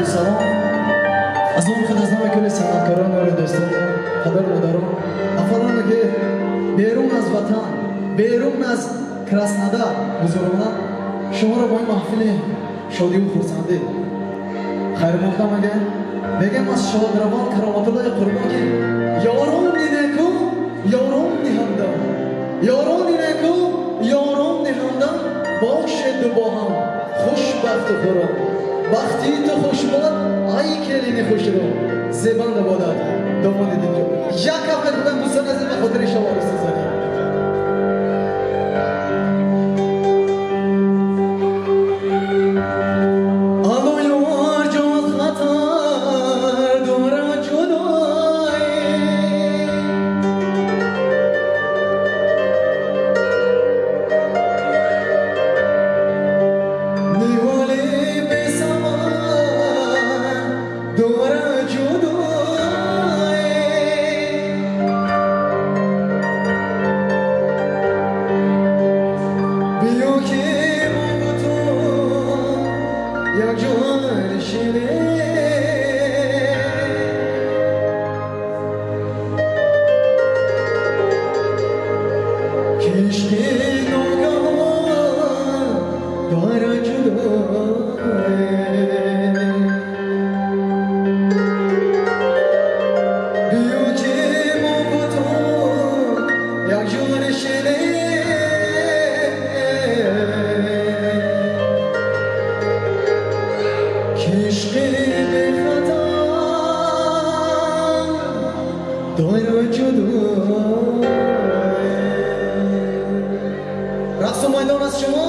Абдусалом аз он худ аз номи кулли санъаткорон, ёри дӯстон, падару модарон, нафароне ки берун аз ватан, берун аз Краснодар ҳузур доранд, шуморо бо ин маҳфили шодиву хурсандӣ хайрмуқдам мегӯем. Мегӯем аз шодравон Кароматуллои Қурбон ки ёрони неку, ёрони ҳамдам, ёрони неку, ёрони ҳамдам, бошеду бо ҳам хушбахту хуррам. Бахти ту хушбод, ай келини хушрӯ, зебанда бодат домоди дилҷӯ. Як каф мекунам, дӯстон азиз, ба хотири шумо рӯсизанӣ. Алло, ёр ҷон, хатар дорад ҷудоӣ. Ниҳоли бесамар дорад ҷудоӣ. Биё ки мо бо ту якҷо нишинем. Ки ишқи ногаҳон дорад ҷудоӣ. Биё ки мо бо ту якҷо нишинем. Ки ишқи бехатар дорад ҷудоӣ. Рақсу майдон аз шумо,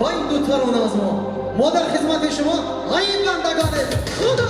ба ин ду тарона аз мо. Мо дар хизмати шумо, ай бандагони Худо.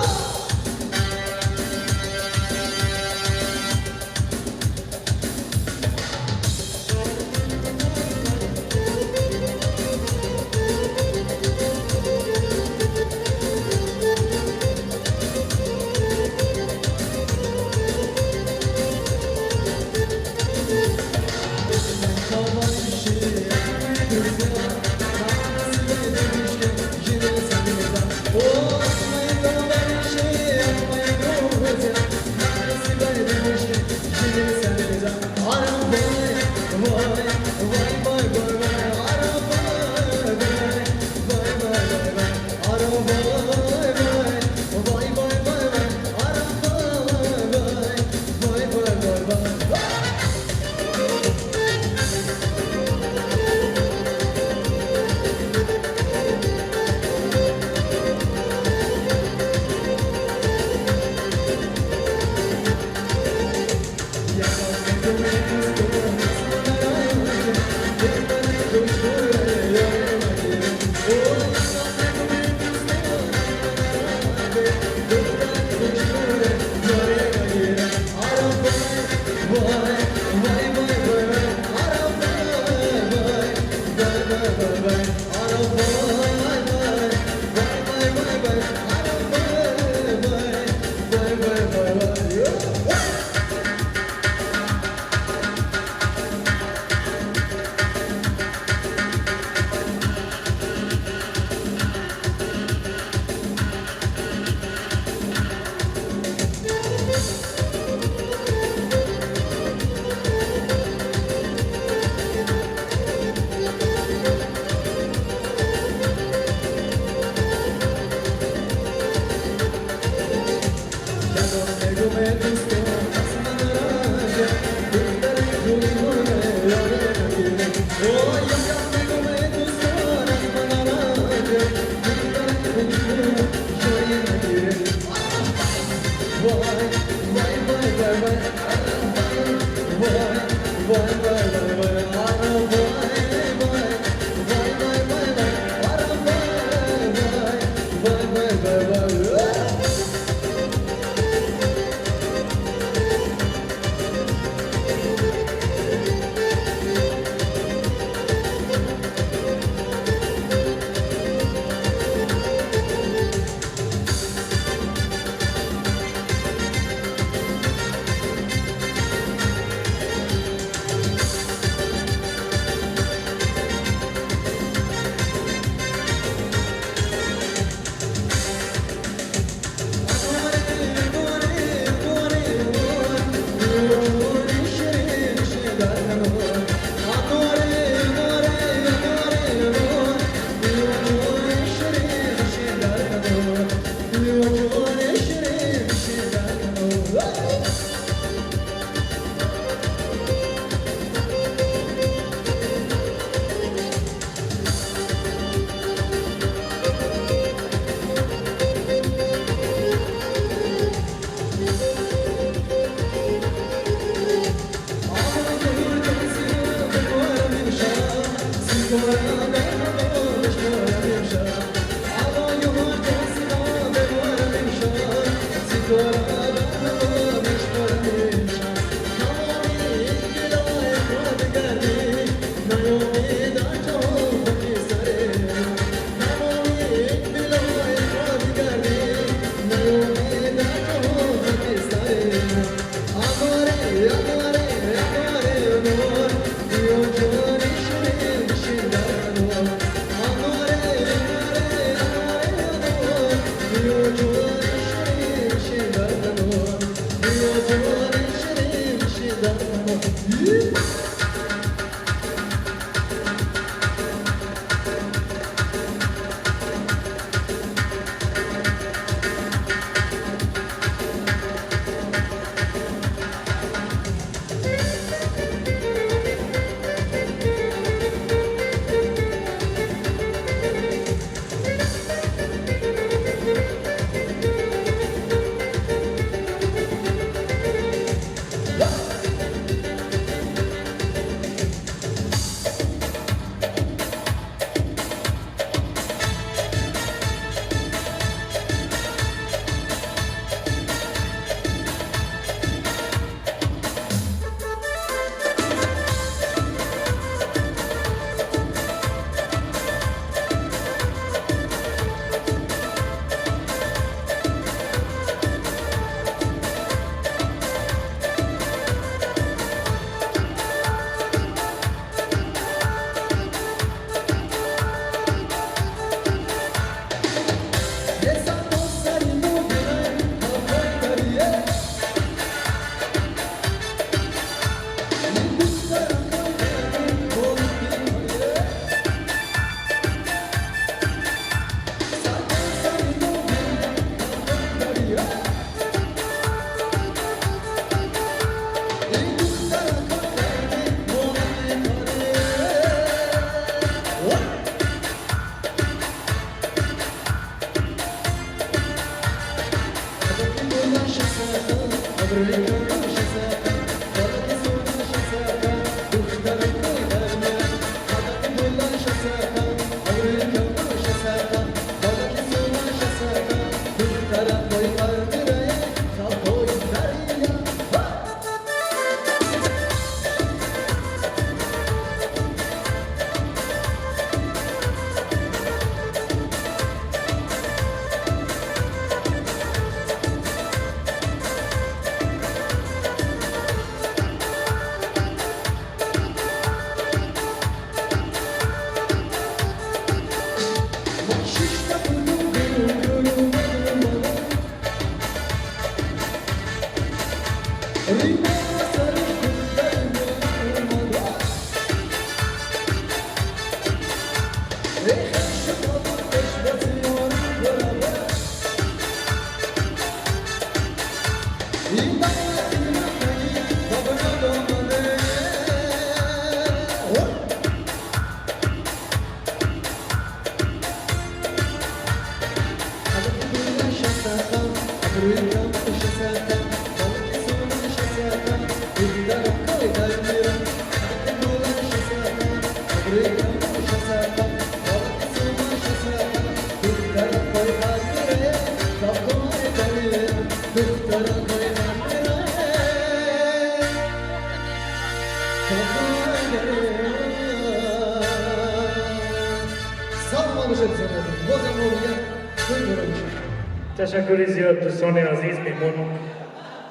Ташаккури зиёд дӯстони азиз, меҳмон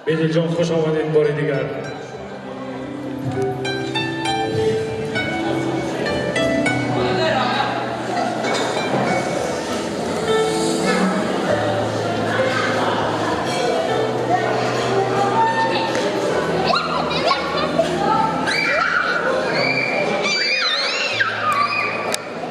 Бедилҷон, хуш омадед бори дигар.